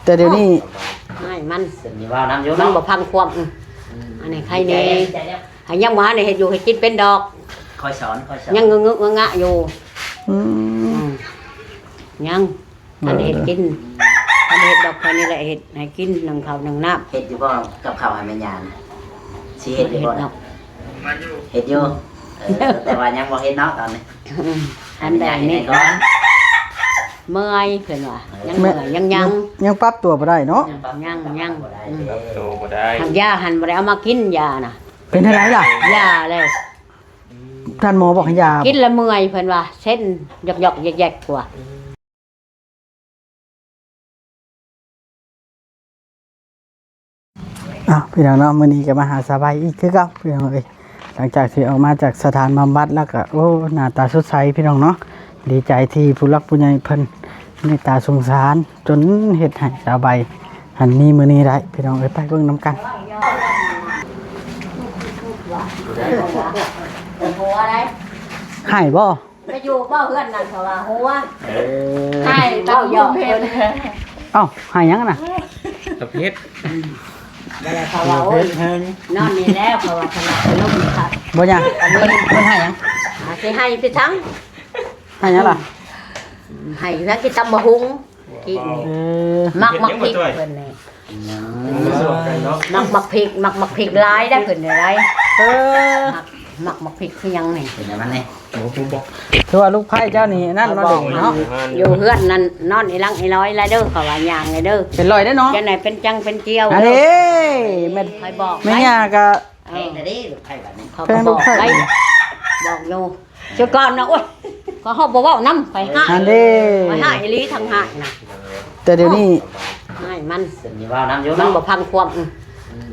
ແຕ່ດຽວນີ້ ໃຫ້ມັນ ເພິ່ນມີເວົ້ານຳຢູ່ ມັນ ເນາະ ບໍ່ຟັງຄວາມ ອືມ ອັນນີ້ໃຄແດ່ ໃຈແລ້ວ ໃຫ້ຍັງບໍ່ທັນໄດ້ເຮັດຢູ່ເຮັດກິນເປັນດອກ ຄ່ອຍສອນ ຄ່ອຍສອນ ຍັງງຶກງະຢູ່ ອືມ ອືມ ຍັງ ເອີ ທັນໄດ້ເຮັດກິນ ທັນໄດ້ເຮັດດອກ ຂ້ອຍນີ້ແຫຼະເຮັດໃຫ້ກິນ ໜຶ້ງເຂົ້າໜຶ້ງນ້ຳ ເຮັດຢູ່ບໍ່ກັບເຂົ້າໃຫ້ແມ່ຍ່ານະ ຊິເຮັດຢູ່ບໍ່ ເຮັດຢູ່ ເອີ ແຕ່ວ່າຍັງບໍ່ເຮັດເນາະຕອນນີ້ ອືມ ອັນໃດນີ້ ເມື່ອຍເພິ່ນວ່າ ຍັງເມື່ອຍ ຍັງ ຍັງ ຍັງປັບຕົວບໍ່ໄດ້ເນາະ ຍັງ ຍັງ ອືມ ປັບຕົວບໍ່ໄດ້ ຫາກຢາຫັ້ນບໍ່ໄດ້ເອົາມາກິນ ຢານະ ເປັນຈັ່ງໃດລະ ຢາແລ້ວ ທ່ານໝໍບອກໃຫ້ຢາ ກິນແລ້ວເມື່ອຍເພິ່ນວ່າ ເສັ້ນຢອກໆແຢກໆກວ່າ ອ້າວ ພີ່ນ້ອງເນາະ ມື້ນີ້ກໍມາຫາສາວໃບອີກຄືເກົ່າ ພີ່ນ້ອງເອີຍ ຫຼັງຈາກທີ່ອອກມາຈາກສະຖານບຳບັດແລ້ວກໍ ໂອ້ ໜ້າຕາສົດໃສ ພີ່ນ້ອງເນາະ ດີໃຈທີ່ຜູ້ຫຼັກຜູ້ໃຫຍ່ເພິ່ນເມດຕາສົງສານ ຈົນເຮັດໃຫ້ສາວໃບຫັ້ນມີມື້ນີ້ໄດ້ ພີ່ນ້ອງເອີຍ ໄປເບິ່ງນຳກັນ ໃຫ້ບໍ່? ໄປຢູ່ບໍ່ເຮືອນນັ້ນ ເຂົາວ່າຫົວ ເອີ ໃຫ້ເວົ້າຢອກເພິ່ນ ເອົ້າ ໃຫ້ຫຍັງນະ? ຕະເພັດ ອືມ ແລ້ວເຂົາວ່າ ໂອ້ຍ ນອນນີ້ແລ້ວ ເຂົາວ່າ ຂະໜາດລົມຄັກ ບໍ່ຫຍັງ ເພິ່ນ ເພິ່ນໃຫ້ຫຍັງ? ອາ ຊິໃຫ້ໄປທັງ ໃຫ້ຫຍັງລະ? ໃຫ້ທັງກິນຕຳບັກຫຸ່ງ ກິນ ເອີ ມັກໝາກພິກເພິ່ນນີ້ ອືມ ມັກໝາກພິກ ມັກໝາກພິກຫຼາຍໄດ໋ເພິ່ນນີ້ໄດ໋ ເອີ ມັກ ມັກໝາກພິກຄືຫຍັງນີ້ ເປັນຫຍັງມັນນີ້ ໂອ້ໂຫ ຄືວ່າລູກໃພ້ເຈົ້ານີ້ນັ້ນເນາະ ເນາະ ຢູ່ເຮືອນນັ້ນນອນອີຫຼັງອີລອຍລະເດີ ເຂົາວ່າຍ່າງລະເດີ ເປັນລອຍໄດ້ເນາະ ຈັ່ງໃດເປັນຈັງເປັນຈຽວ ອັນນີ້ແມ່ນ ຂ້ອຍບອກ ແມ່ຍ່າກໍ ເອີ ເພງແທ້ເດ້ລູກໃພ້ບັດນີ້ ເຂົາກໍບອກໄດ້ ບອກຢູ່ ເທື່ອກ່ອນນະ ໂອ້ຍ ຂ້ອຍເວົ້າບໍ່ເວົ້ານຳ ຂ້ອຍຮ້າຍ ຫັ້ນເດ້ ຂ້ອຍຮ້າຍອີ່ຫຼີ ທັງຮ້າຍນະ ແຕ່ດຽວນີ້ ໃຫ້ມັນ ເພິ່ນມີເວົ້ານຳຢູ່ ມັນ ເນາະ ບໍ່ຟັງຄວາມ ອືມ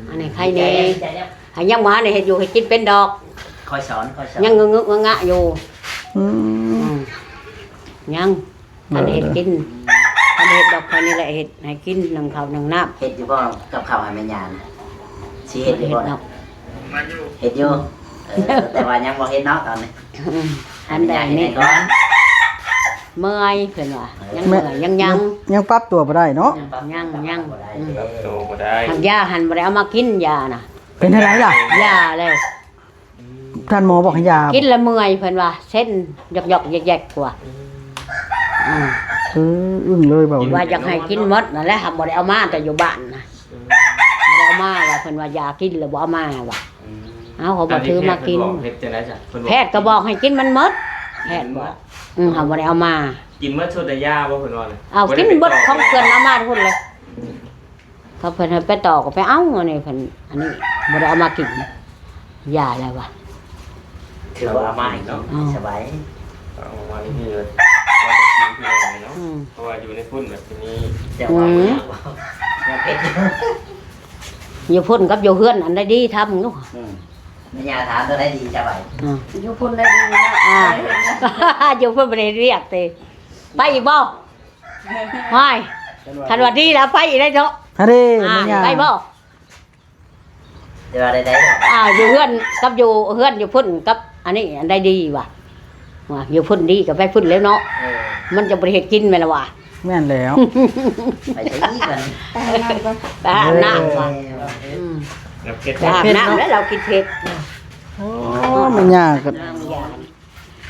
ອັນນີ້ໃຄແດ່ ໃຈແລ້ວ ໃຫ້ຍັງບໍ່ທັນໄດ້ເຮັດຢູ່ເຮັດກິນເປັນດອກ ຄ່ອຍສອນ ຄ່ອຍສອນ ຍັງງຶກງະຢູ່ ອືມ ອືມ ຍັງ ເອີ ທັນໄດ້ເຮັດກິນ ທັນໄດ້ເຮັດດອກ ຂ້ອຍນີ້ແຫຼະເຮັດໃຫ້ກິນ ໜຶ້ງເຂົ້າໜຶ້ງນ້ຳ ເຮັດຢູ່ບໍ່ກັບເຂົ້າໃຫ້ແມ່ຍ່ານະ ຊິເຮັດຢູ່ບໍ່? ເຮັດດອກ ເຮັດຢູ່ ເອີ ແຕ່ວ່າຍັງບໍ່ເຮັດເນາະຕອນນີ້ ອືມ ອັນໃດນີ້ ເມື່ອຍເພິ່ນວ່າ ຍັງເມື່ອຍ ຍັງ ຍັງ ຍັງປັບຕົວບໍ່ໄດ້ເນາະ ຍັງ ຍັງ ອືມ ປັບຕົວບໍ່ໄດ້ ຫາກຢາຫັ້ນບໍ່ໄດ້ເອົາມາກິນ ຢານະ ເປັນຈັ່ງໃດລະ? ຢາແລ້ວ ທ່ານໝໍບອກໃຫ້ຢາ ກິນແລ້ວເມື່ອຍເພິ່ນວ່າ ເສັ້ນຢອກໆແຢກໆກວ່າ ອືມ ອືມ ອຶ້ງເລີຍ ເວົ້າ ວ່າຢາກໃຫ້ກິນໝົດນັ້ນແຫຼະ ຫາກບໍ່ໄດ້ເອົາມາແຕ່ຢູ່ບ້ານນະ ອືມ ບໍ່ໄດ້ເອົາມາວ່າ ເພິ່ນວ່າຢາກິນແລ້ວບໍ່ເອົາມາວ່າ ອືມ ເອົາ ເຂົາບໍ່ຖືມາກິນ ຕອນທີ່ແພດເພິ່ນບອກ ເຮັດຈັ່ງໃດຊະ? ເພິ່ນບອກ ແພດກໍບອກໃຫ້ກິນມັນໝົດ ແພດບອກ ອືມ ຫາກບໍ່ໄດ້ເອົາມາ ກິນໝົດຊຸດໃນຢາບໍ່? ເພິ່ນວ່າ ເອົາ ກິນໝົດຂອງເພິ່ນເອົາມາພຸ້ນແຫຼະ ອືມ ຖ້າເພິ່ນໃຫ້ໄປຕໍ່ກໍໄປເອົາ ອັນນີ້ເພິ່ນ ອັນນີ້ບໍ່ໄດ້ເອົາມາກິນ ຢາແລ້ວວ່າ ຖືວ່າເອົາມາໃຫ້ກິນ ອືມ ສະບາຍ ເອົາມາໃຫ້ກິນເລີຍ ເອົາໄປກິນຄືເກົ່າເນາະ ອືມ ເພາະວ່າຢູ່ໃນພຸ້ນແບບນີ້ ແຕ່ວ່າ ອືມ ບໍ່ຢາກເວົ້າ ຍັງເຜັດຢູ່ ຢູ່ພຸ້ນກັບຢູ່ເຮືອນ ອັນໃດດີ ຖາມເບິ່ງດູ ອືມ ແມ່ຍ່າຖາມຕົວໃດດີ ສະບາຍ ອືມ ຢູ່ພຸ້ນໄດ້ດີເນາະ ອ່າ ຢູ່ພຸ້ນບໍ່ໄດ້ເຮັດວຽກຕິ ໄປອີກບໍ່? ຫວາຍ ຄັນວ່າດີແລ້ວໄປອີກໄດ້ເນາະ ອັນນີ້ ອ່າ ແມ່ຍ່າ ໄປບໍ່? ແຕ່ວ່າໄດ້ ໄດ້ດອກ ອ່າ ຢູ່ເຮືອນກັບຢູ່ເຮືອນຢູ່ພຸ້ນກັບອັນນີ້ ອັນໃດດີວະ? ວ່າຢູ່ພຸ້ນດີກໍໄປພຸ້ນແລ້ວເນາະ ເອີ ມັນຈະບໍ່ໄດ້ເຮັດກິນແມ່ນລະວະ? ແມ່ນແລ້ວ ໄປໃສອີກບັດນີ້? ໄປຫາບນ້ຳກ່ອນ ໄປຫາບນ້ຳ ເອີ ອືມ ໄປຫາບນ້ຳແລ້ວລາວກິນເຜັດ ໂອ້ ແມ່ຍ່າກໍ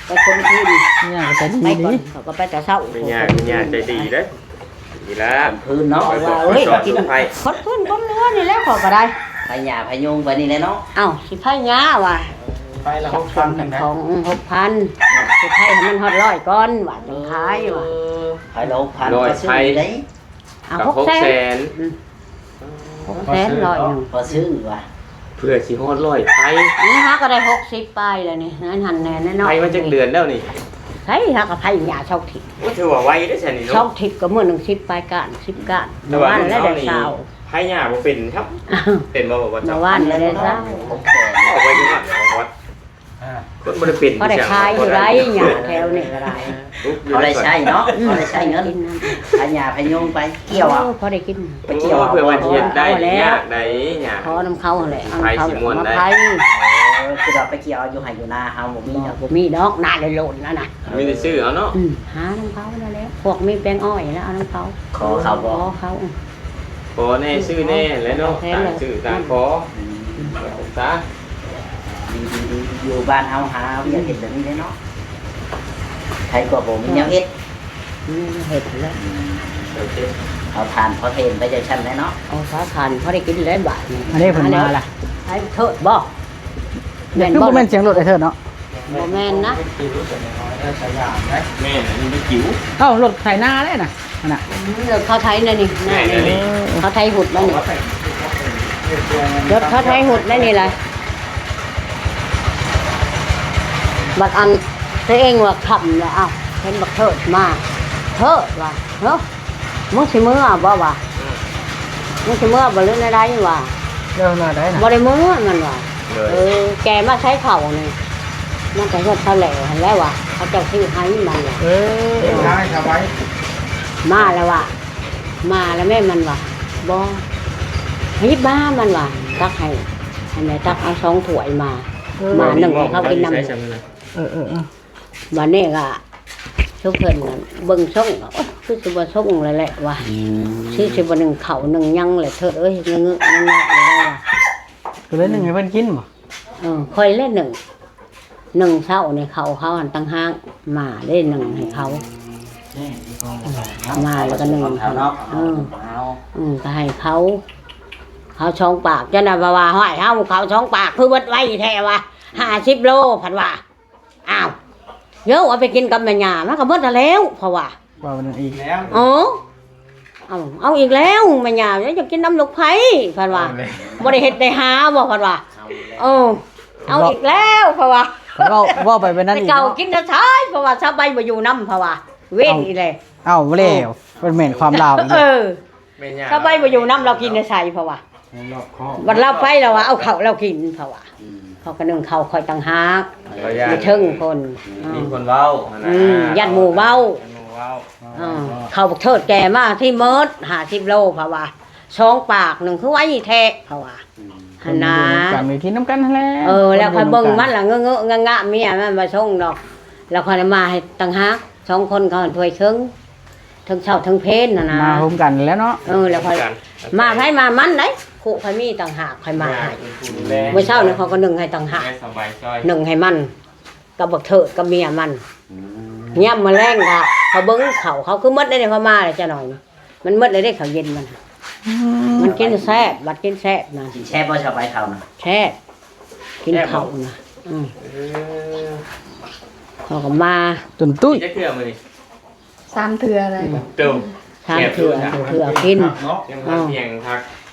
ໄປຄົນຄືນ ແມ່ຍ່າກໍໃຈດີ ໄປກ່ອນ ເຂົາກໍໄປແຕ່ເຊົ້າ ແມ່ຍ່າ ແມ່ຍ່າໃຈດີເດ້ ດີລະ ຄືນເນາະ ວ່າ ເອີຍ ຄົນຄືນຄົນເຮືອນີ້ແຫຼະ ເຂົາກໍໄດ້ ໄຜຫຍ້າໄຜຍຸງໄປນີ້ແຫຼະເນາະ ເອົ້າ ຊິໄຜຫຍ້າວ່າ ໄປລະຫົກພັນ ຂອງ ຫົກພັນ ຊິໄຜໃຫ້ມັນຮອດຮ້ອຍກ່ອນວ່າ ຈັ່ງຂາຍວ່າ ເອີ ໄຜລະຫົກພັນ ຮ້ອຍ ກໍຊື້ໄດ້ ເອົາ ກໍ ຫົກແສນ ຫົກແສນ ອືມ ຫົກແສນຮ້ອຍໜຶ່ງ ພໍຊື້ວ່າ ເພື່ອຊິຮອດຮ້ອຍໄຜ ນີ້ຫາກໍໄດ້ຫົກສິບປາຍແລ້ວນີ້ ນັ້ນຫັ້ນແນ່ ນ້ອຍໆ ໄຜມາຈັກເດືອນແລ້ວນີ້? ໄຜຫາກໍໄຜຫຍ້າສອງທິດ ໂອ້ ຖືວ່າໄວເດ້ຊັ້ນນີ້ເນາະ ສອງທິດກໍມື້ໜຶ່ງສິບປາຍກ້ານ ສິບກ້ານ ແຕ່ວ່າ ເມື່ອວານແລ້ວໄດ້ຊາວ ໄຜຫຍ້າບໍ່ເປັນຄັບ ເປັນບໍ່ ບໍ່ ເມື່ອວານນີ້ໄດ້ຊາວ ຫົກແສນ ເອົາໄວ້ຢູ່ວັດ ວັດ ອ່າ ຄົນບໍ່ໄດ້ເປັນ ພໍໄດ້ຂາຍຢູ່ໄດ໋ ຫຍ້າແຖວນີ້ກໍໄດ້ ພໍໄດ້ໃຊ້ເນາະ ອືມ ພໍໄດ້ໃຊ້ເງິນ ໄຜຫຍ້າໄຜຍຸງໄປກ່ຽວເອົາ ໂອ້ ພໍໄດ້ກິນ ໄປກ່ຽວເອົາ ເພື່ອວ່າຊິເຮັດໄດ້ ເອົາແລ້ວ ຍາກໄດ໋ຫຍ້າ ຂໍນຳເຂົາຫັ້ນແຫຼະ ເອົານຳເຂົາ ໄຜຊິມ່ວນໄດ້ ມາໄຜ ເອີ ຄືວ່າໄປກ່ຽວເອົາຢູ່ໄຮ່ຢູ່ນາເຮົາບໍ່ມີດອກ ບໍ່ມີດອກ ນາໂລນໆນັ້ນນະ ມີແຕ່ຊື້ເອົາເນາະ ອືມ ຫານຳເຂົານັ້ນແຫຼະ ພວກມີແປງອ້ອຍແລ້ວເອົານຳເຂົາ ຂໍເຂົາບໍ່ ຂໍເຂົາ ອືມ ຂໍແດ່ຊື້ແດ່ແຫຼະເນາະ ຕາມຊື້ຕາມຂໍ ອືມ ສາ ຢູ່ ຢູ່ ຢູ່ບ້ານເຮົາຫາວຽກເຮັດແບບນີ້ແຫຼະເນາະ ໃຜກໍບໍ່ມີແນວເຮັດ ອືມ ເຮັດແລ້ວ ອືມ ເອົາທານພໍເຫັນໄປຈັ່ງຊັ້ນແຫຼະເນາະ ເອົາສາທານພໍໄດ້ກິນແລ້ວບາດນີ້ ອັນນີ້ເພິ່ນມາລະ ໃຜເທີດບໍ່ ແມ່ນບໍ່ ຄືບໍ່ແມ່ນສຽງລົດໄອ້ເທີດເນາະ ບໍ່ແມ່ນນະ ແມ່ນ ອັນນີ້ມັນຈິວ ເອົ້າ ລົດໄຖນາເດ້ນະ ອັນນະ ອືມ ລົດເຂົາໄຖນະນີ້ ນະ ນີ້ ນີ້ ເອີ ເຂົາໄຖຫຸດນະນີ້ ລົດເຂົາໄຖຫຸດນະນີ້ລະ ບັດອັນຕົວເອງວ່າຄ່ຳລະ ອ້າວ ເຫັນບັກເທີດມາ ເທີດວ່າ ເຮີ ມຶງຊິເມືອບໍ່ວະ ອືມ ມຶງຊິເມືອບໍ່ ຫຼືແນວໃດວະ ແລ້ວແນວໃດນະ ບໍ່ໄດ້ເມືອ ມັນວ່າ ໂດຍ ເອີ ແກມາໃສ່ເຂົ້ານີ້ ມັນກໍເຮືອນເຂົາແຫຼະຫັ້ນແຫຼະວ່າ ເຂົາເຈົ້າຊື້ໃຫ້ມັນວ່າ ເອີ ເອີ ມາແລ້ວວ່າ ມາແລ້ວແມ່ ມັນວ່າ ບໍ່ ຮີບມາ ມັນວ່າ ຕັກໃຫ້ ອັນໃດ ຕັກເອົາສອງຖ້ວຍມາ ເອີ ມາໜຶ່ງໃຫ້ເຂົາກິນນຳ ເອີ ເອີ ເອີ ບາດນີ້ກໍຊຸມເພິ່ນນັ້ນເບິ່ງຊົງ ໂອ້ຍ ຄືຊິບໍ່ຊົງແລ້ວແຫຼະວ່າ ອືມ ຄືຊິບໍ່ໜຶ້ງເຂົ້າໜຶ້ງຫຍັງແຫຼະເທີດເອີຍ ເງີ້ຍໆ ແນວໆ ວ່າ ກໍເລີຍໜຶ້ງໃຫ້ເພິ່ນກິນບໍ່? ເອີ ຂ້ອຍແຫຼະໜຶ້ງ ໜຶ້ງເຊົ້ານີ້ເຂົ້າເຂົາຫັ້ນຕ່າງຫາກ ມາເດ້ໜຶ້ງໃຫ້ເຂົາ ມາແລ້ວກໍໜຶ້ງ ເອີ ເອີ ກໍໃຫ້ເຂົາ ເຂົາສອງປາກ ຈັ່ງນັ້ນວ່າ ວ່າ ຫ້ວຍ ເຮົາເຂົາສອງປາກ ຄືເບິດໄວແທ້ວ່າ ຫ້າສິບໂລ ເພິ່ນວ່າ ອ້າວ ໂຢ ເອົາໄປກິນກັບແມ່ຍ່າ ມັນກໍເບິດຫັ້ນແລ້ວ ເຂົາວ່າ ເວົ້ານັ້ນອີກແລ້ວ ເອີ ເອົາ ເອົາອີກແລ້ວ ແມ່ຍ່າ ຢາກກິນນຳລູກໃຜ ເພິ່ນວ່າ ເອົາແລ້ວ ບໍ່ໄດ້ເຮັດໄດ້ຫາບໍ່ ເພິ່ນວ່າ ເອົາແລ້ວ ເອີ ເອົາອີກແລ້ວ ເພິ່ນວ່າ ເວົ້າ ເວົ້າໄປແບບນັ້ນອີກ ແຕ່ເກົ່າເນາະ ກິນແຕ່ຊາຍ ເພິ່ນວ່າ ສາວໃບບໍ່ຢູ່ນຳ ເພິ່ນວ່າ ເວນອີກແລ້ວ ເອົາແລ້ວ ເອີ ເປັນແມ່ນຄວາມລາວອີກແລ້ວ ເອີ ສາວໃບບໍ່ຢູ່ນຳ ລາວກິນແຕ່ໃສ ເພິ່ນວ່າ ໃຫ້ລອບຄອບ ບັດລາວໄປລາວວ່າເອົາເຂົ້າລາວກິນ ເຂົາວ່າ ອືມ ເຂົາກໍໜຶ້ງເຂົ້າຂ້ອຍຕ່າງຫາກ ເຂົາຢ້ານ ຢູ່ເທິງພຸ້ນ ອືມ ມີຄົນເວົ້າຫັ້ນນະ ອືມ ຢ້ານໝູ່ເວົ້າ ຢ້ານໝູ່ເວົ້າ ເອີ ເຂົ້າບັກເທີດແກ່ມາທີ່ໝົດ ຫ້າສິບໂລ ເຂົາວ່າ ສອງປາກໜຶ່ງຄືໄວແທ້ ເຂົາວ່າ ອືມ ຫັ້ນນະ ເພິ່ນຢູ່ນຳກັນ ກິນນຳກັນຫັ້ນແຫຼະ ເອີ ແລ້ວຂ້ອຍເບິ່ງມັນລະເງີ້ຍໆ ງະໆ ເມຍມັນບໍ່ສົ່ງດອກ ແລ້ວຂ້ອຍມາໃຫ້ຕ່າງຫາກ ສອງຄົນເຂົາຖ້ວຍເຄິ່ງ ເທິງເຊົ້າເທິງເພນຫັ້ນນະ ມາໂຮມກັນແລ້ວເນາະ ເອີ ແລ້ວຂ້ອຍ ມາໃຜມາມັນໄດ໋ ຄູ່ຂ້ອຍມີຕ່າງຫາກ ຂ້ອຍມາໃຫ້ ມື້ເຊົ້ານີ້ຂ້ອຍກໍໜຶ້ງໃຫ້ຕ່າງຫາກ ໜຶ້ງໃຫ້ມັນ ກັບບັກເທີດກັບເມຍມັນ ອືມ ຍາມມື້ແລງກໍເຂົາເບິ່ງເຂົາ ເຂົາຄືໝົດເດ້ ເຂົາມາແລ້ວຈະໜ້ອຍ ມັນໝົດແລ້ວເດ້ ເຂົາເຢັນມັນ ອືມ ມັນກິນແຊບ ບັດກິນແຊບນະ ກິນແຊບບໍ່ ສະບາຍເຂົ້ານະ ແຊບ ກິນເຂົ້ານະ ອືມ ເອີ ເຂົາກໍມາ ຕຸນຕຸ້ຍ ກິນຈັກເທື່ອມື້ນີ້? ສາມເທື່ອເລີຍ ໂຕ ສາມເທື່ອ ເທື່ອກິນ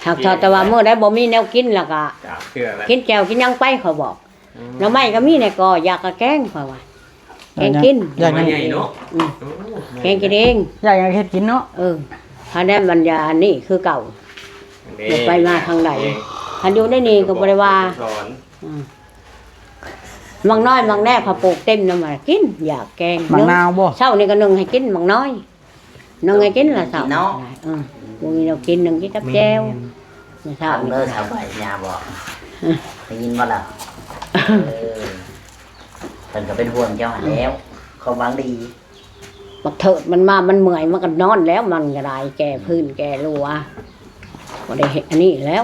ຫາກເທົ່າແຕ່ວ່າມື້ໃດບໍ່ມີແນວກິນແລ້ວກໍ ສາມເທື່ອແລ້ວ ກິນແຈ່ວກິນຫຍັງໄປ ເຂົາບອກ ອືມ ໜໍ່ໄມ້ກໍມີແດ່ກໍ ຢາກະແກງ ເຂົາວ່າ ແກງກິນ ຢາກ ໜໍ່ໄມ້ໃຫຍ່ເນາະ ອືມ ໂອ້ ແກງກິນເອງ ຢາກຫຍັງເຮັດກິນເນາະ ເອີ ຄະແນນບັນຍາອັນນີ້ຄືເກົ່າ ເດ້ ບໍ່ໄປມາທາງໃດ ເດ້ ຄັນຢູ່ໃນນີ້ກໍບໍ່ໄດ້ວ່າ ອືມ ໝາກນ້ອຍໝາກແນບເຂົາປູກເຕັມນຳ ກິນ ຢາກແກງ ໝາກນາວບໍ່? ເຊົ້ານີ້ກໍໜຶ້ງໃຫ້ກິນໝາກນ້ອຍ ໜຶ້ງໃຫ້ກິນລະເຊົ້າ ເນາະ ເອີ ບໍ່ມີແນວກິນ ໜຶ້ງກິນກັບແຈ່ວ ແມ່ນ ມື້ເຊົ້ານີ້ ເອົາເດີ ສາວໃບ ຍ່າບອກ ໄດ້ຍິນບໍ່ລະ? ເອີ ເພິ່ນກໍເປັນຫ່ວງເຈົ້າຫັ້ນແລ້ວ ຄວາມຫວັງດີ ບັກເທີດມັນມາ ມັນເມື່ອຍ ມັນກໍນອນແລ້ວ ມັນກໍໄດ້ແກ່ພື້ນແກ່ລົວ ບໍ່ໄດ້ເຮັດອັນນີ້ແລ້ວ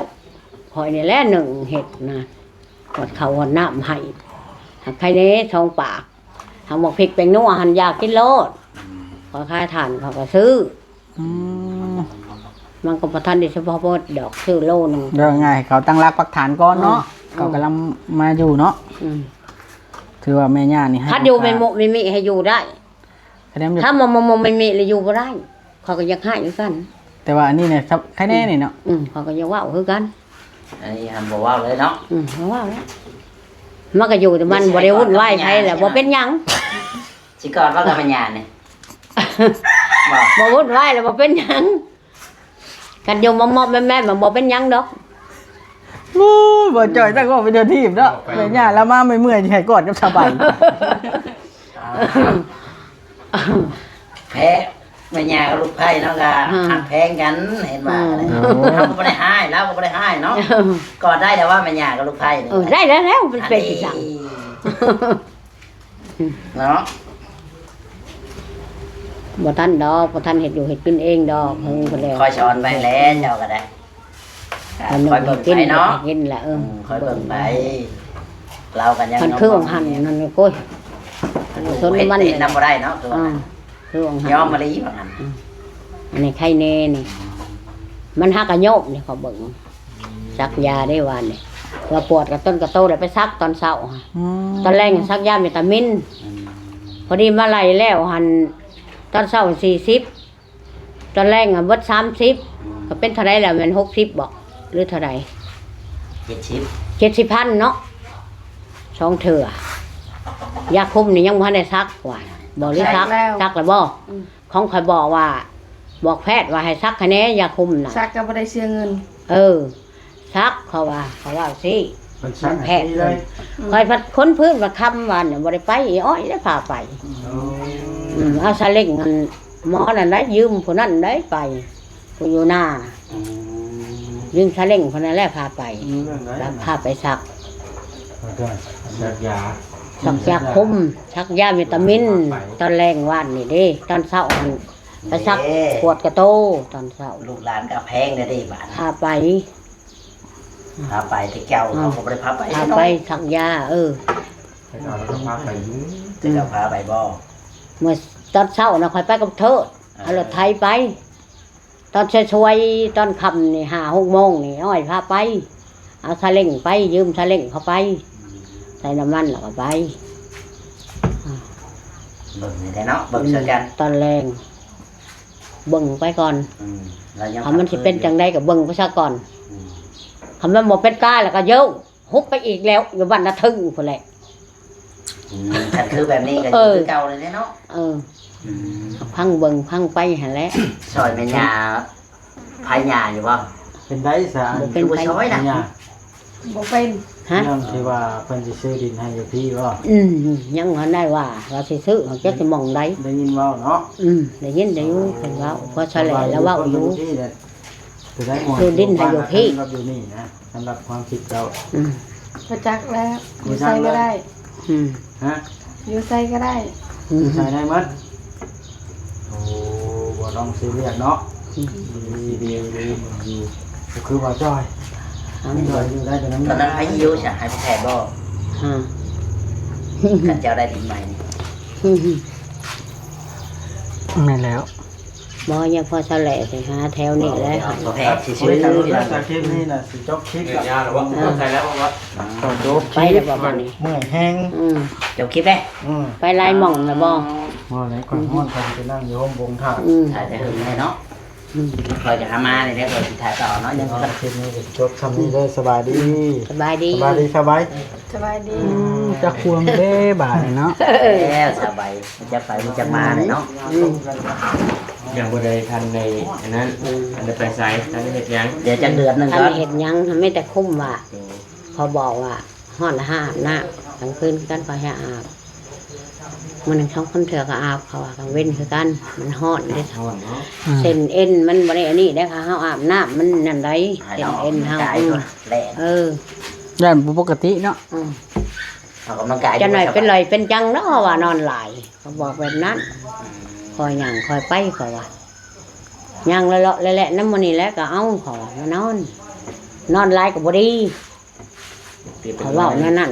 ຂ້ອຍນີ້ແຫຼະໜຶ້ງເຮັດນະ ຫອດເຂົ້າຫອດນ້ຳໃຫ້ ຫາກໃຄແດ່ສອງປາກ ຫາກໝາກພິກແປ້ງນົວຫັ້ນຢາກກິນໂລດ ອືມ ຂ້ອຍຂາຍຖ່ານເຂົາກໍຊື້ ອືມ ມັນກໍບໍ່ທັນໄດ້ສະເພາະເບິດດອກ ຊື້ໂລໜຶ່ງ ເວົ້າງ່າຍເຂົາຕັ້ງຫຼັກປັກຖານກ່ອນເນາະ ອືມ ເຂົາກຳລັງມາຢູ່ເນາະ ອືມ ຖືວ່າແມ່ຍ່ານີ້ໃຫ້ ຄັນຢູ່ແມ່ນມຸແມ່ມິໃຫ້ຢູ່ໄດ້ ຄະແນນຢູ່ ຖ້າບໍ່ ບໍ່ ບໍ່ ບໍ່ມີແມ່ມິແລ້ວຢູ່ບໍ່ໄດ້ ຂ້ອຍກໍຢາກໃຫ້ຄືກັນ ແຕ່ວ່າອັນນີ້ນະ ຄະແນນນີ້ເນາະ ອືມ ຂ້ອຍກໍຢາກເວົ້າຄືກັນ ອັນນີ້ຫັ້ນບໍ່ເວົ້າເລີຍເນາະ ອືມ ບໍ່ເວົ້າແລ້ວ ມັນກໍຢູ່ແຕ່ມັນ ບໍ່ໄດ້ວຸ້ນວາຍໃຜແຫຼະ ບໍ່ເປັນຫຍັງ ຊິກອດວ່າກັບແມ່ຍ່ານີ້ ບໍ່ ບໍ່ວຸ້ນວາຍແລ້ວບໍ່ເປັນຫຍັງ ຄັນຢູ່ມອມໆແມມໆ ມັນບໍ່ເປັນຫຍັງດອກ ໂອ້ຍ ບໍ່ຈ່ອຍ ຈັກເວົ້າໄປເທື່ອທີບເນາະ ແມ່ຍ່າລາວມາເມື່ອຍໆ ຊິໃຫ້ກອດກັບສາວໃບ ແພ ແມ່ຍ່າກັບລູກໃພ້ເນາະ ກໍ ອືມ ຮັກແພງກັນ ເຫັນວ່າ ອືມ ເຮົາກໍບໍ່ໄດ້ຮ້າຍ ລາວກໍບໍ່ໄດ້ຮ້າຍເນາະ ກໍໄດ້ແລ້ວວ່າແມ່ຍ່າກັບລູກໃພ້ນີ້ ເອີ ໄດ້ແລ້ວ ມັນເປັນຈັ່ງຊັ້ນ ອັນນີ້ ເນາະ ບໍ່ທັນດອກ ບໍ່ທັນເຮັດຢູ່ເຮັດກິນເອງດອກ ເຫິງພຸ້ນແລ້ວ. ຄ່ອຍສອນໄປແຫຼະ ເຈົ້າກໍໄດ້ ຄ່ອຍເບິ່ງໄປເນາະ ກິນລະ ເອີ ຄ່ອຍເບິ່ງໄປ ລາວກໍຍັງ ຄັນຄືວ່າຫັ້ນນັ້ນ ໂອ້ຍ ສົນມັນເຮັດນຳບໍ່ໄດ້ເນາະ ຄືວ່າ ອືມ ຄືວ່າຫັ້ນ ຍອມມາລີວ່າຫັ້ນ ອືມ ອັນນີ້ໄຄແນ່ນີ້ ມັນຫາກະໂຍມນີ້ ເຂົາເບິ່ງ ສັກຢາໄດ້ວານນີ້ ວ່າປວດກະຕົ້ນກະໂຕ ແລ້ວໄປສັກຕອນເຊົ້າ ອືມ ຕອນແລງສັກຢາວິຕາມິນ ອືມ ພໍດີມາໄລ່ແລ້ວຫັ້ນ ຕອນເຊົ້າສີ່ສິບ ຕອນແລງອະເບິດສາມສິບ ອືມ ກໍເປັນເທົ່າໃດແລ້ວ ແມ່ນຫົກສິບບໍ ຫຼືເທົ່າໃດ ເຈັດສິບ ເຈັດສິບພັນເນາະ ສອງເທື່ອ. ຢາຄຸມນີ້ຍັງບໍ່ທັນໄດ້ສັກວ່າ ບໍ ຫຼືສັກ ສັກແລ້ວ ສັກແລ້ວບໍ? ອືມ ຂອງຂ້ອຍບອກວ່າ ບອກແພດວ່າໃຫ້ສັກໃຫ້ແດ່ ຢາຄຸມນະ ສັກກໍບໍ່ໄດ້ເສຍເງິນ. ເອີ ສັກ ເຂົາວ່າ ເຂົາເວົ້າຊີ້ ມັນສັກແພດເລີຍ ອືມ ຂ້ອຍພັດຄົນພື້ນວ່າຄຳວ່າບໍ່ໄດ້ໄປ ອີອ້ອຍໄດ້ພາໄປ ອືມ ອືມ ເອົາຊາເລັງ ອັນ ໝໍນັ້ນໄດ້ ຢືມຜູ້ນັ້ນໄດ້ໄປ ຜູ້ຢູ່ນານະ ອືມ ຢືມຊາເລັງຜູ້ນັ້ນແຫຼະພາໄປ ອືມ ແລ້ວພາໄປສັກ ສັກຢາ ສັກຢາຄຸມ ສັກຢາວິຕາມິນ ຕອນແລງວານນີ້ເດ້ ຕອນເຊົ້າຫັ້ນ ໄປສັກ ເດ້ ປວດກະໂຕຕອນເຊົ້າ ລູກຫຼານກໍເອົາແພງເດ້ບາດ ພາໄປ ພາໄປ ແຕ່ເຈົ້າ ເອີ ເຂົາກໍບໍ່ໄດ້ພາໄປ ພາໄປ ເນາະ ສັກຢາ ເອີ ແຕ່ເຈົ້າກໍພາໄປຢູ່ ແຕ່ເຈົ້າພາໄປບໍ່? ເມື່ອຕອນເຊົ້ານະ ຂ້ອຍໄປກັບເທີດ ເອີ ເອົາລົດໄຖໄປ ຕອນສວຍໆ ຕອນຄ່ຳນີ້ ຫ້າຫົກໂມງນີ້ ອ້ອຍພາໄປ ເອົາຊາເລັງໄປ ຢືມຊາເລັງເຂົາໄປ ອືມ ໃສ່ນ້ຳມັນແລ້ວກໍໄປ ເບິ່ງນີ້ແຫຼະເນາະ ເບິ່ງ ອືມ ໃສ່ກັນ ຕອນແລງ ເບິ່ງໄປກ່ອນ ອືມ ແລ້ວຍັງ ຖ້າມັນຊິເປັນຈັ່ງໃດກໍເບິ່ງໄປຊະກ່ອນ ອືມ ຄັນມັນບໍ່ເປັນກາແລ້ວກໍໂຍ ຮຸບໄປອີກແລ້ວ ຢູ່ບ້ານນາເທິງພຸ້ນແຫຼະ ອືມ ຄັນຄືແບບນີ້ກໍ ເອີ ຢູ່ຄືເກົ່າເລີຍເນາະ ເອີ ອືມ ພັງເບິ່ງພັງໄປຫັ້ນແຫຼະ ຊ່ອຍແມ່ຍ່າ ພາຍາຢູ່ບໍ່? ເປັນໄດ້ຊະ ບໍ່ເປັນ ຄືບໍ່ຊ່ອຍນະ ພາຍາ ບໍ່ເປັນ ຮະ ເລື່ອງທີ່ວ່າເພິ່ນຊິຊື້ດິນໃຫ້ຢູ່ພີ້ບໍ່? ອືມ ຍັງບໍ່ໄດ້ວ່າ ວ່າຊິຊື້ ຈັກຊິໝ່ອງໃດ ໄດ້ຍິນເວົ້າເນາະ ອືມ ໄດ້ຍິນ ໄດ້ຢູ່ເພິ່ນເວົ້າ ພໍຊະແຫຼະລາວເວົ້າຢູ່ ຊື້ດິນໃຫ້ຢູ່ພີ້ ສຳລັບຢູ່ນີ້ນະ ສຳລັບຄວາມຄິດເຈົ້າ ອືມ ບໍ່ຈັກແລ້ວ ຢູ່ໃສກໍໄດ້ ອືມ ຮະ ຢູ່ໃສກໍໄດ້ ອືມ ຢູ່ໃສໄດ້ໝົດ ໂອ້ ບໍ່ຕ້ອງຊີຣຽສເນາະ ອືມ ດີໆ ຢູ່ ບໍ່ຄືວ່າຈ້ອຍ ຈ້ອຍຢູ່ໄດ້ແຕ່ນຳ ຕອນນັ້ນໃຜຫິວ ໃຫ້ແພດບໍ່? ຮະ ຄັນເຈົ້າໄດ້ດິນໃໝ່ນີ້ ອືມ ແມ່ນແລ້ວ ບໍ່ ຍັງພໍຊະແຫຼະ ຊິຫາແຖວນີ້ແຫຼະ ບໍ່ແພດຊື່ໆ ຄລິບນີ້ນະ ຊິຈົບຄລິບແລ້ວ ໃສ່ແລ້ວບໍ່? ອືມ ໄປແລ້ວບໍ່ບັດນີ້? ເມື່ອຍແຮງ ອືມ ຈົບຄລິບແລ້ວ ອືມ ໄປຫຼາຍໝ່ອງແລ້ວບໍ່? ບໍ່ແລ້ວ ຂ້ອຍຮ້ອນ ຂ້ອຍຊິໄປນັ່ງຢູ່ໂຮມບົງຖ້າ ອືມ ຖ້າແຕ່ເຫິງແດ່ເນາະ ອືມ ຂ້ອຍກໍຫາມານີ້ແຫຼະ ຂ້ອຍຊິຖ່າຍຕໍ່ເນາະ ຍັງ ຄລິບນີ້ກໍຈົບຊ່ຳນີ້ເດີ ສະບາຍດີ ສະບາຍດີ ສະບາຍດີ ສະບາຍ ສະບາຍດີ ອືມ ຈັກຄວາມເດ້ບາດນີ້ເນາະ ແລ້ວສະບາຍ ຈັກໄປຈັກມາແຫຼະເນາະ ອືມ ຍັງບໍ່ໄດ້ທັນໄດ້ອັນນັ້ນ ອືມ ທັນໄດ້ໄປໃສ ທັນໄດ້ເຮັດຫຍັງ ດຽວຈັກເດືອນໜຶ່ງ ທັນໄດ້ເຮັດຫຍັງ ມີແຕ່ຄຸມວ່າ ອືມ ເຂົາບອກວ່າ ຮ້ອນລະຫາອາບນ້ຳ ກາງຄືນຄືກັນຂ້ອຍໃຫ້ອາບ ມື້ໜຶ່ງສອງສາມເທື່ອກໍອາບ ເຂົາວ່າກາງເວັນຄືກັນ ມັນຮ້ອນເດ້ ຮ້ອນເນາະ ອືມ ເສັ້ນເອັນມັນບໍ່ໄດ້ອັນນີ້ເດ້ ຖ້າເຮົາອາບນ້ຳມັນນັ້ນໃດ ໃຫ້ ເສັ້ນ ເນາະ ເອັນເຮົາ ມັນກາຍ ອືມ ແຫຼະ ເອີ ຢ້ານບໍ່ປົກກະຕິເນາະ ອືມ ອອກກຳລັງກາຍ ຈັກໜ້ອຍເປັນລອຍເປັນຫຍັງເນາະ ເຂົາວ່ານອນຫຼາຍ ເຂົາບອກແບບນັ້ນ ອືມ ຄ່ອຍຍ່າງຄ່ອຍໄປ ເຂົາວ່າ ຍ່າງເລາະໆແຫຼະໆ ນຳໝູ່ນີ້ແຫຼະ ກໍເອົາ ເຂົາວ່າມານອນ ນອນຫຼາຍກໍບໍ່ດີ ເຂົາເວົ້າແນວນັ້ນ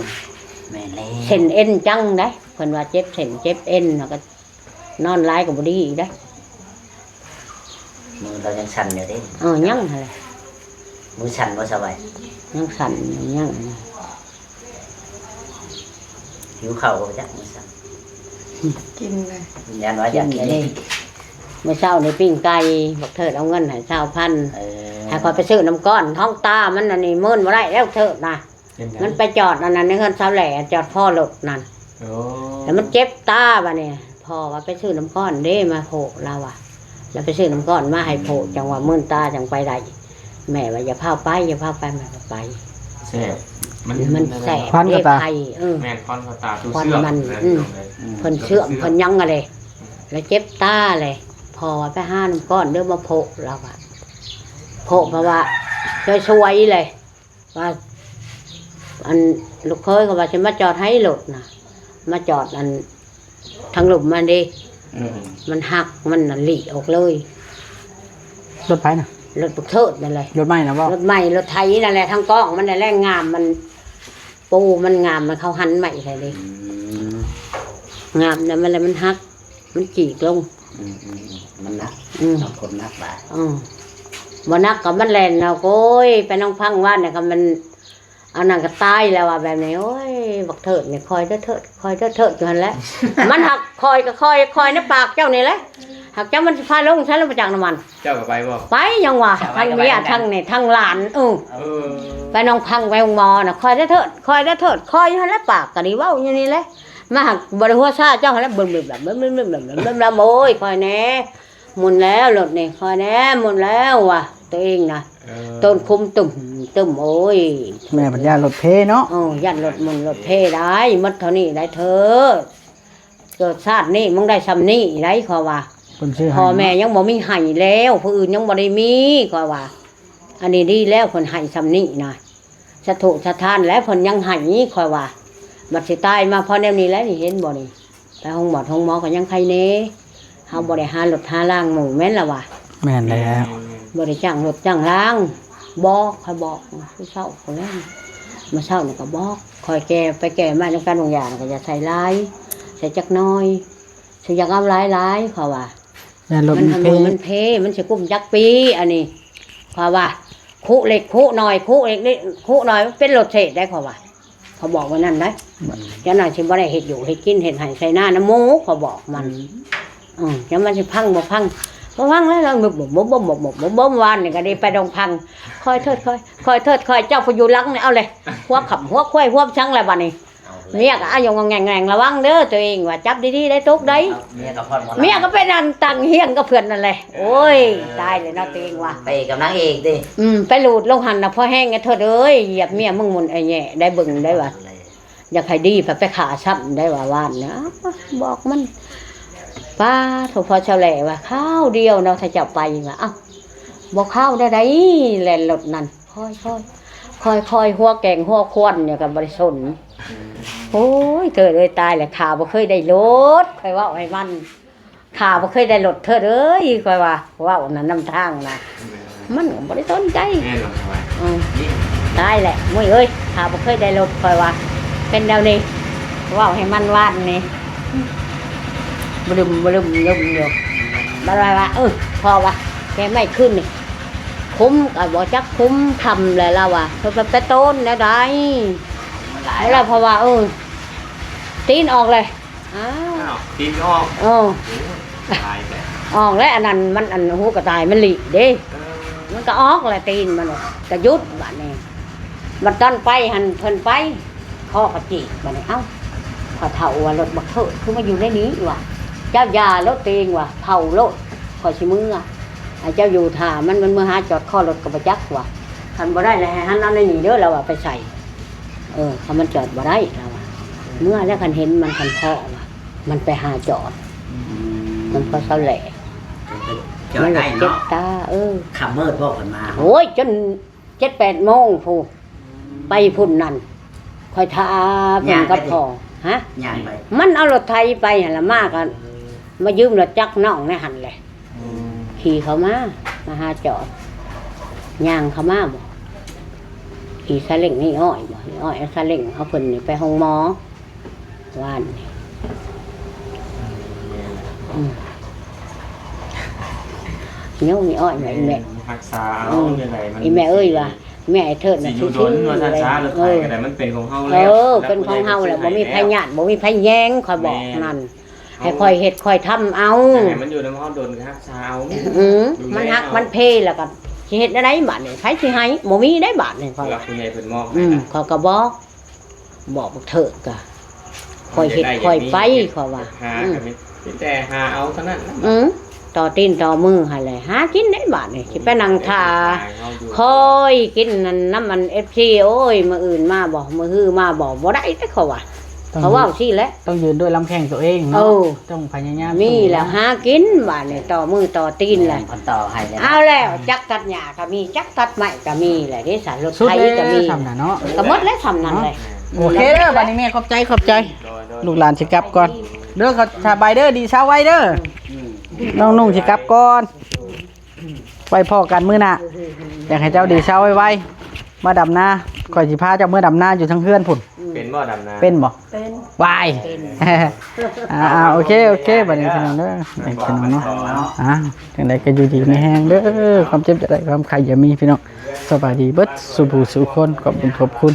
ແມ່ນແລ້ວ ເສັ້ນເອັນຈັງໃດ ເພິ່ນວ່າເຈັບເສັ້ນເຈັບເອັນ ແລ້ວກໍນອນຫຼາຍກໍບໍ່ດີອີກໃດ ມືລາວຍັງສັ່ນຢູ່ເດ້ ເອີ ຍັງຫັ້ນແຫຼະ ມືສັ່ນບໍ່ສະບາຍ ຍັງສັ່ນ ຍັງ ຫິວເຂົ້າບໍ່ຈັກ ມື້ເຊົ້າ ກິນເລີຍ ຢ້ານວ່າຢາກກິນ ກິນເລີຍ ມື້ເຊົ້ານີ້ປີ້ງໄກ່ ບັກເທີດເອົາເງິນໃຫ້ຊາວພັນ ເອີ ໃຫ້ຂ້ອຍໄປຊື້ນ້ຳກ້ອນ ຂອງຕາມັນອັນນີ້ ເມີນບໍ່ໄດ້ແລ້ວເທີດນະ ເປັນຫຍັງ? ມັນໄປຈອດອັນນັ້ນໃນເຮືອນຊາວແຫຼ ຈອດພໍລົດນັ້ນ ໂອ້ ແລ້ວມັນເຈັບຕາບາດນີ້ ພໍ່ວ່າໄປຊື້ນ້ຳກ້ອນເດ້ ມາໂພະ ລາວວ່າ ລາວໄປຊື້ນ້ຳກ້ອນມາໃຫ້ໂພະ ອືມ ຈັ່ງວ່າມື່ນຕາຈັ່ງໄປໄດ້ ແມ່ວ່າຢ່າພາໄປ ຢ່າພາໄປ ແມ່ກໍໄປ ແຊບ ມັນ ມັນແຊບ ຄວັນກໍຕາ ເດ້ໄພ ເອີ ແມ່ນ ຄວັນກໍຕາ ຄວັນມັນ ອືມ ເພິ່ນເຊື່ອມ ເພິ່ນຫຍັງຫັ້ນເດ້ ແລ້ວເຈັບຕາເລີຍ ພໍ່ວ່າໄປຫານ້ຳກ້ອນເດີມາໂພະ ລາວວ່າ ໂພະ ເພາະວ່າຊ່ວຍໆເລີຍ ວ່າ ອັນ ລູກເຂີຍກໍວ່າຊິມາຈອດໃຫ້ລົດນະ ມາຈອດ ອັນ ທາງລຸ່ມມັນເດ້ ເອີ ມັນຫັກ ມັນນະຫຼີກອອກເລີຍ. ລົດໃຜນະ? ລົດບັກເທີດນັ້ນແຫຼະ. ລົດໃໝ່ນະບໍ່? ລົດໃໝ່ ລົດໄຖນັ້ນແຫຼະ ທັງກ້ອງມັນນັ້ນແຫຼະ ງາມມັນ ປູມັນງາມ ມັນເຂົາຫັນໃໝ່ໃສ່ເດ້. ອືມ ງາມນະ ມັນລະມັນຫັກ ມັນຈີກລົງ. ອືມໆໆ ມັນໜັກ. ອືມ ເນາະ ຄົນໜັກຫຼາຍ. ອືມ ບໍ່ໜັກກໍມັນແລ່ນເນາະ. ໂອ້ຍ ໄປໜອງພັງວານນີ້ກໍມັນ ອັນນັ້ນກໍຕາຍແລ້ວວ່າແບບນີ້. ໂອ້ຍ ບັກເທີດນີ້ ຄອຍເດີເທີດ ຄອຍເດີເທີດຢູ່ຫັ້ນແຫຼະ. ມັນຫາກຄອຍກໍຄອຍ ຄອຍໃນປາກເຈົ້ານີ້ແຫຼະ. ຫາກເຈົ້າມັນຊິພາລົງໃສລະບໍ່ຈັກນຳມັນ. ເຈົ້າກໍໄປບໍ່? ໄປ ຍັງວ່າ ເຈົ້າໄປ ທັງເມຍ ກໍໄປນຳກັນ ທັງຫຼານ. ເອີ ເອີ ໄປໜອງພັງ ໄປໂຮງໝໍນະ ຄອຍເດີເທີດ ຄອຍເດີເທີດ ຄອຍຢູ່ຫັ້ນແຫຼະ. ປາກກໍດີເວົ້າຢູ່ນີ້ແຫຼະ ມາຫາກບໍ່ໄດ້ຫົວຊາເຈົ້າຫັ້ນແຫຼະ. ບຶມໆໆໆ ໂອ້ຍ ຄອຍແດ່ ໝຸນແລ້ວລົດນີ້ ຄອຍແດ່ ໝຸນແລ້ວວ່າ ຕົວເອງນະ. ເອີ ຕົ້ນຄຸມຕຶ້ມໆ ໂອ້ຍ ແມ່ບັດຢ້ານລົດເພເນາະ. ເອີ ຢ້ານລົດໝຸນລົດເພໄດ້ ໝົດເທົ່ານີ້ໄດ້ເທີດ. ເກີດຊາດນີ້ມຶງໄດ້ຊ່ຳນີ້ໄດ໋ ຂ້ອຍວ່າ. ເພິ່ນຊື້ໃຫ້ ພໍ່ແມ່ຍັງບໍ່ມີໃຫ້ແລ້ວ ຜູ້ອື່ນຍັງບໍ່ໄດ້ມີ ຂ້ອຍວ່າ. ອັນນີ້ດີແລ້ວເພິ່ນໃຫ້ຊ່ຳນີ້ນະ ສະທຸສະທານແລ້ວເພິ່ນຍັງໃຫ້ ຂ້ອຍວ່າ. ບັດຊິຕາຍມາພໍແນວນີ້ແຫຼະ ນີ້ເຫັນບໍ່ນີ້. ໄປໂຮງໝໍ ໂຮງໝໍກໍຍັງໄຄແດ່ ເຮົາບໍ່ໄດ້ຫາລົດຫາລາງໝູ່ ແມ່ນລະວ່າ. ແມ່ນແລ້ວ ບໍ່ໄດ້ຈ້າງລົດຈ້າງລາງ. ບອກ ຂ້ອຍບອກ ຄືເຊົ້າພຸ້ນແຫຼະ ມື້ເຊົ້ານີ້ກໍບອກ. ຂ້ອຍແກ່ ໄປແກ່ມານຳກັນ ບາງຢ່າງກໍຢ່າໃສ່ຫຼາຍ ໃສ່ຈັກໜ້ອຍ ຊິຢ່າເອົາຫຼາຍໆ ຂ້ອຍວ່າ. ຢ້ານລົດມັນ ມັນເພ ມັນເພ ມັນຊິກຸ້ມຈັກປີ ອັນນີ້ ຂ້ອຍວ່າ. ຄຸເລັກຄຸໜ້ອຍ ຄຸເລັກນີ້ຄຸໜ້ອຍ ມັນເປັນລົດເສດໄດ໋ ຂ້ອຍວ່າ. ຂ້ອຍບອກວ່ານັ້ນໄດ໋. ອືມ ຈັກໜ້ອຍຊິບໍ່ໄດ້ເຮັດຢູ່ເຮັດກິນ ເຮັດໄຮ່ໄຖນານຳໝູ່ ຂ້ອຍບອກມັນ. ອືມ ອືມ ຈັກມັນຊິພັງບໍ່ພັງ ບໍ່ພັງແລ້ວ ລະບຶບໆໆ ວານນີ້ກໍໄດ້ໄປດອງພັງ ຄອຍເທີດ ຄອຍ ຄອຍເທີດ ຄອຍ ເຈົ້າຜູ້ຢູ່ຫຼັງນີ້ ເອົາແຫຼະ ຫົວຂຳຫົວຄວາຍ ຫົວສັງແລ້ວບາດນີ້. ເມຍກໍອາຍົງແງງ ລະວັງເດີຕົວເອງວ່າ ຈັບດີໆໄດ້ຕົກໄດ໋. ເມຍກໍໄປນັ່ງຕັ້ງຮຽງກັບເພື່ອນນັ້ນແຫຼະ. ໂອ້ຍ ຕາຍແລ້ວເນາະຕົວເອງວ່າ ໄປກັບນາງເອກຕິ. ອືມ ໄປລູດລົງຫັ້ນນະ ພໍແຮງ ເທີດເອີຍ ຢຽບເມຍມຶງໝຸ່ນໄອ້ແຫຍ່ໄດ້ເບິ່ງໄດ້ວ່າ. ຢາກໃຫ້ດີ ໄປຂ້າຊ້ຳໄດ້ວ່າວານນະ. ບອກມັນ ປ້າໂທ້ ພໍ່ເຖົ້າແຫຼວ່າ ຄາວດຽວເນາະ ຖ້າເຈົ້າໄປວ່າ. ເອົ້າ ບໍ່ຄາວໄດ້ໃດ ແລ່ນລົດນັ້ນ ຄ່ອຍໆ ຄ່ອຍໆ ຫົວແກງຫົວຄວັນຢູ່ກໍບໍ່ໄດ້ສົນ. ໂອ້ຍ ເທີດເອີຍ ຕາຍແລ້ວ ຂ້າບໍ່ເຄີຍໄດ້ລົດ ຂ້ອຍເວົ້າໃຫ້ມັນ ຂ້າບໍ່ເຄີຍໄດ້ລົດເທີດເອີຍ ຂ້ອຍວ່າ ເວົ້ານະນຳທາງນະ ມັນກໍບໍ່ໄດ້ສົນໃຈ. ເອີ ຕາຍແລ້ວ ມຸ້ຍເອີຍ ຂ້າບໍ່ເຄີຍໄດ້ລົດ ຂ້ອຍວ່າ ເປັນແນວນີ້ ເວົ້າໃຫ້ມັນວານນີ້ ບລຶມບລຶມບລຶມຢູ່. ບັດວ່າ ເອີ ພໍ່ວ່າ ແກໄມ້ຄືນນີ້ ຄຸມກໍບໍ່ຈັກຄຸມ ຄ່ຳແລ້ວລາວວ່າ ເພິ່ນໄປໂຕນແນວໃດ ແລ້ວເພາະວ່າ ເອີ ຕີນອອກເລີຍ. ອ້າວ ອ້າວ ຕີນກໍອອກ. ເອີ ໂອ້ ຕາຍແລ້ວ ອອກແລ້ວ ອັນນັ້ນມັນ ອັນ ຫູກະຕ່າຍມັນຫຼີເດ້. ເອີ ມັນກໍອອກແລ້ວ ຕີນມັນກໍຢຸດບາດນີ້. ບັດຕອນໄປຫັ້ນ ເພິ່ນໄປ ຄໍກໍຈີກບາດນີ້. ເອົ້າ ພໍ່ເຖົ້າວ່າ ລົດບັກເທີດຄືມາຢູ່ໃນນີ້ວ່າ ເຈົ້າຢ່າໂລດ ຕົວເອງວ່າ ເຜົາໂລດ ຂ້ອຍຊິເມືອ ໃຫ້ເຈົ້າຢູ່ຖ້າ ມັນ ມັນເມືອຫາຈອດຄໍລົດກໍບໍ່ຈັກວ່າ. ຄັນບໍ່ໄດ້ແລ້ວ ໃຫ້ຫັນເອົາໃນນີ້ເດີ ລາວວ່າ ໄປໃສ່ ເອີ ຄັນມັນຈອດບໍ່ໄດ້ ລາວວ່າ ເມືອແລ້ວ ຄັນເຫັນມັນ ຄັນພໍ້ວ່າ ມັນໄປຫາຈອດ. ອືມ ມັນພໍເຊົາແຫຼະ ມັນເຈັບຕາ. ເອີ ຄ່ຳມືດບໍ່ເພິ່ນມາ? ໂອ້ຍ ຈົນເຈັດແປດໂມງພຸ້ນ ໄປພຸ້ນນັ້ນ ຂ້ອຍຖ້າເພິ່ນກັບພໍ່. ຮະ? ຍ່າງໄປ ມັນເອົາລົດໄຖໄປຫັ້ນລະ ມາກໍມາຢືມລົດຈັກນ້ອງໃນຫັ້ນແຫຼະ. ອືມ ຂີ່ເຂົ້າມາ ມາຫາຈອດ ຍ່າງເຂົ້າມາບໍ ຂີ່ຊາເລັ້ງ ນີ້ອ້ອຍບໍ ນີ້ອ້ອຍເອົາຊາເລັ້ງເອົາເພິ່ນນີ້ໄປໂຮງໝໍວານນີ້. ອືມ ໂຍມ ນີ້ອ້ອຍ ແມ່ນ ແມ່ນ ຮັກສາເອົາ ອືມ ຈັ່ງໃດມັນ ອີແມ່ເອີຍວ່າ ແມ່ໄອ້ເທີດນະ ຊິຢູ່ດົນວ່າຊັ້ນຊະ ລົດໄຖກໍໄດ້ ມັນເປັນຂອງເຮົາແລ້ວ ເອີ ເປັນຂອງເຮົາແລ້ວ ບໍ່ມີໃຜຍາດ ບໍ່ມີໃຜແຍງ ຂ້ອຍບອກນັ້ນ. ໃຫ້ຂ້ອຍເຮັດຂ້ອຍທຳເອົາ ຢາກໃຫ້ມັນຢູ່ນຳເຮົາດົນກໍຮັກສາເອົາ. ອືມ ມັນຫັກມັນເພແລ້ວກໍຊິເຮັດແນວໃດບາດນີ້ ໃຜຊິໃຫ້ ບໍ່ມີໄດ້ບາດນີ້. ຜູ້ຫຼັກຜູ້ໃຫຍ່ເພິ່ນມອບໃຫ້ ອືມ ນະ ຂ້ອຍກໍບອກ ບອກບັກເທີດກໍ ຂ້ອຍເຮັດຂ້ອຍໄປ ຂ້ອຍວ່າ ຫາ ອືມ ກໍມີ ມີແຕ່ຫາເອົາເທົ່ານັ້ນແຫຼະ. ອືມ ຕໍ່ຕີນຕໍ່ມືຫັ້ນແຫຼະ ຫາກິນໄດ້ບາດນີ້ ຊິໄປນັ່ງຖ້າ ຄອຍກິນນັ້ນນຳອັນ ເອັຟຊີ. ໂອ້ຍ ມື້ອື່ນມາບໍ ມື້ຮືມາບໍ ບໍ່ໄດ້ເດ້ ເຂົາວ່າ ຕ້ອງ ເຂົາເວົ້າຊີ້ແຫຼະ ຕ້ອງຢືນດ້ວຍລຳແຂ້ງຕົວເອງເນາະ. ເອີ ຕ້ອງພະຍາຍາມ ມີແລ້ວຫາກິນບາດນີ້ ຕໍ່ມືຕໍ່ຕີນແຫຼະ ເພິ່ນຕໍ່ໃຫ້ແລ້ວ. ເອົາແລ້ວ ຈັກຕັດຫຍ້າກໍມີ ຈັກຕັດໄມ້ກໍມີແຫຼະເດ້ ສາລົດໄຖກໍມີ ສ່ຳນັ້ນເນາະ ກໍໝົດແລ້ວສ່ຳນັ້ນແຫຼະ. ໂອເຄເດີ ບາດນີ້ແມ່ ຂອບໃຈ ຂອບໃຈ ໂດຍ ໂດຍ ລູກຫຼານຊິກັບກ່ອນ. ເດີ ເຂົ້າສະບາຍເດີ ດີເຊົາໄວເດີ. ນ້ອງນຸ່ງຊິກັບກ່ອນ ໄວ້ພໍ້ກັນມື້ໜ້າ. ຢາກໃຫ້ເຈົ້າດີເຊົາໄວໆ ມາດຳນາ. ຂ້ອຍຊິພາເຈົ້າເມືອດຳນາຢູ່ທາງເຮືອນພຸ້ນ. ເປັນບໍ່ດຳນາ? ເປັນບໍ່? ເປັນ. ວາຍ. ອ່າໆ ໂອເຄ ໂອເຄ ບັດນີ້ພີ່ນ້ອງເດີ ພີ່ນ້ອງເນາະ. ອ່າ ຈັ່ງໃດກໍຢູ່ດີມີແຮງເດີ ຄວາມເຈັບຢ່າໄດ້ ຄວາມໄຂ້ຢ່າມີ ພີ່ນ້ອງ. ສະບາຍດີເບິດສູ່ຜູ້ສູ່ຄົນ ຂອບຄຸນ ຂອບຄຸນ.